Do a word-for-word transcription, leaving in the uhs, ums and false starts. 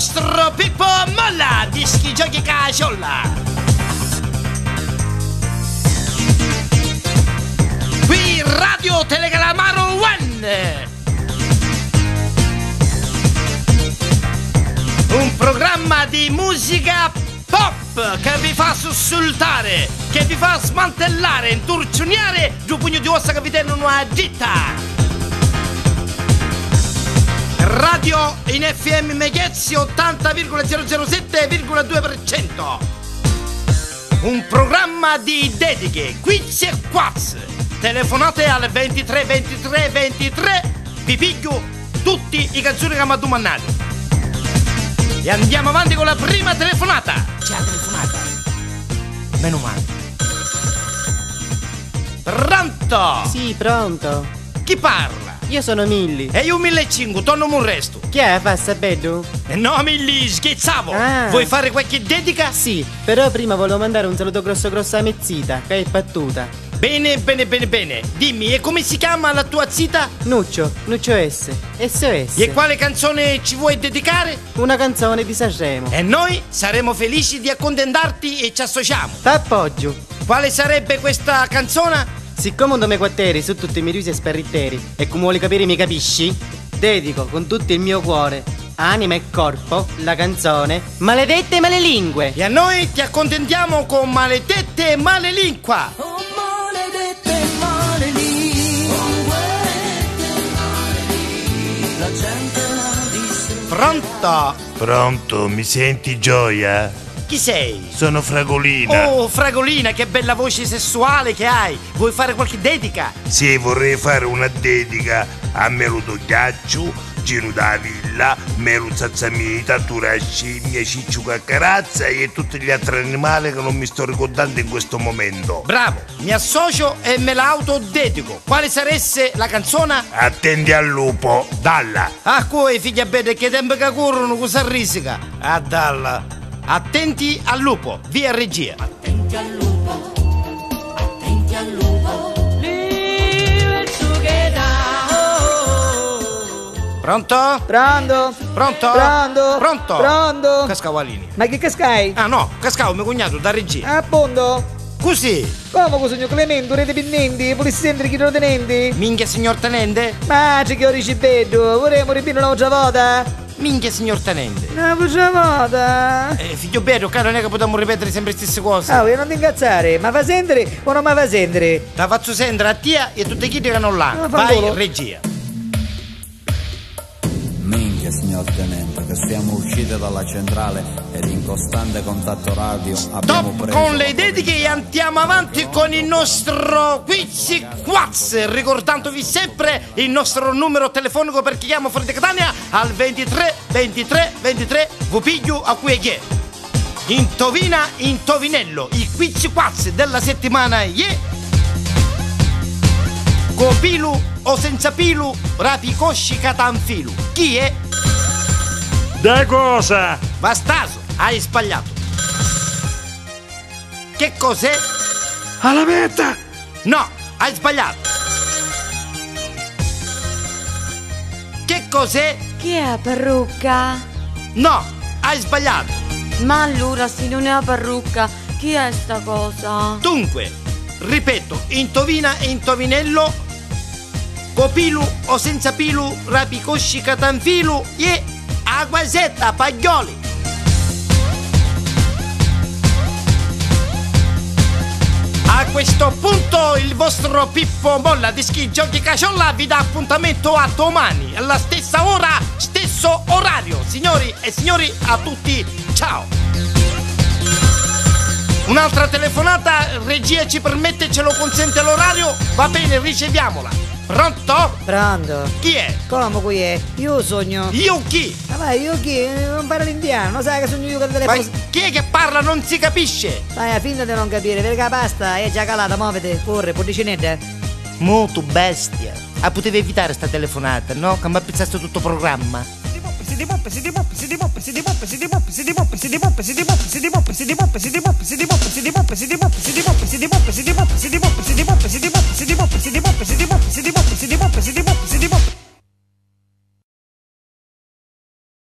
Nostro Pippo Molla, dischi, giochi, casciola. Qui Radio Telecalamaro One. Un programma di musica pop che vi fa sussultare, che vi fa smantellare, inturciuniare ddu pugnu di ossa che vi tenunu a ditta. Radio in F M Meghezzi ottanta virgola zero zero sette virgola due per cento. Un programma di dediche, quiz e quaz. Telefonate al ventitré ventitré ventitré, vi pigghiu tutti i canzuni che m'addumannati. E andiamo avanti con la prima telefonata. C'è la telefonata. Meno male. Pronto? Sì, pronto. Chi parla? Io sono Milli. E io mille e cincu, tonno mu restu. Chi è, fa sta beddu? Eh no, Milli, scherzavo. Ah. Vuoi fare qualche dedica? Sì, però prima volevo mandare un saluto grosso grosso a me zita, che è pattuta. Bene, bene, bene, bene. Dimmi, e come si chiama la tua zita? Nuccio, Nuccio S, S O S. E quale canzone ci vuoi dedicare? Una canzone di Sanremo. E noi saremo felici di accontentarti e ci associamo. T'appoggio. Quale sarebbe questa canzona? Siccome un dome quatteri su tutti mi riusi e sparritteri e come vuoi capire mi capisci, dedico con tutto il mio cuore, anima e corpo la canzone Maledette malelingue. E a noi ti accontentiamo con Maledette malelincua. Oh, maledette malelingue, la gente la dice. Pronto? Pronto, mi senti, Gioia? Chi sei? Sono Fragolina. Oh, Fragolina, che bella voce sessuale che hai! Vuoi fare qualche dedica? Sì, vorrei fare una dedica a Melu Togliacciu, Ginu da Villa, Melu Zazzamita, Turaci, mia Cicciu Caccarazza e tutti gli altri animali che non mi sto ricordando in questo momento. Bravo, mi associo e me la autodedico. Quale saresse la canzona? Attenti al lupo, dalla. Ah, cu' è, figghia bedda, che tempi ca currunu cu' s'arrisica. A dalla. Attenti al lupo, via regia. Attenti al lupo, attenti al lupo. Pronto? Pronto? Pronto? Pronto? Pronto? Pronto? Cascau a linea. Ma chi cascai? Ah no, cascau me cugnato da regia. Appunto. Così. Comu cu sugnu Clementu, re dipindenti, vulissi sentiri chiddu tenenti? Minchia signor tenente? Ma chi dici beddu, vulemu ripitiri n'autra vota? Minchia signor tenente. N'autra vota? Eh, figghiu beddu, ccà non è che putemu ripetiri sempri i stissi cosi. Ah, e non ti incazzari, ma fa sentiri o non ma fa sentiri? Ta fazzu sentiri a tia e a tutti chiddi ca non l'hannu. Vai, regia. Minchia, signor tenente, che siamo usciti dalla centrale ed in costante contatto radio abbiamo preso con le dediche e andiamo avanti con il nostro quiz quaz, ricordandovi sempre il nostro numero telefonico per chi chiama fuori di Catania al ventitré ventitré ventitré, vi pigghiu a cui è chi è. Intovina, intovinello, i quizzi quazzi della settimana, yeah! Co pilu o senza pilu, rapi i cosci ca t'anfilu. Chi è? Da cosa? Vastaso, hai sbagliato. Che cos'è? A lametta! No, hai sbagliato. Che cos'è? Chi è a parrucca? No, hai sbagliato. Ma allura, si non è a parrucca, chi è sta cosa? Dunque, ripeto, intovina e intovinello, co pilu o senza pilu, rapi i cosci ca t'anfilu, ie, a guasetta, paglioli. A questo punto il vostro Pippo Molla di Schigiochi Casciola vi dà appuntamento a domani, alla stessa ora, stesso orario. Signori e signori, a tutti, ciao! Un'altra telefonata, regia ci permette, ce lo consente l'orario? Va bene, riceviamola. Pronto? Pronto? Chi è? Comu cu' è? Iu sugnu. Iu chi? Ma vai, iu chi? Non parla l'indiano, non sai che sugnu iu che telefono. Ma chi è che parla? Non si capisce. Fai finta di non capire, vedi che la pasta è già calata, moviti, corri, puddicinedda. Mutu bestia. A putevi evitare sta telefonata, no? Ca m'appizzasti tutto programma.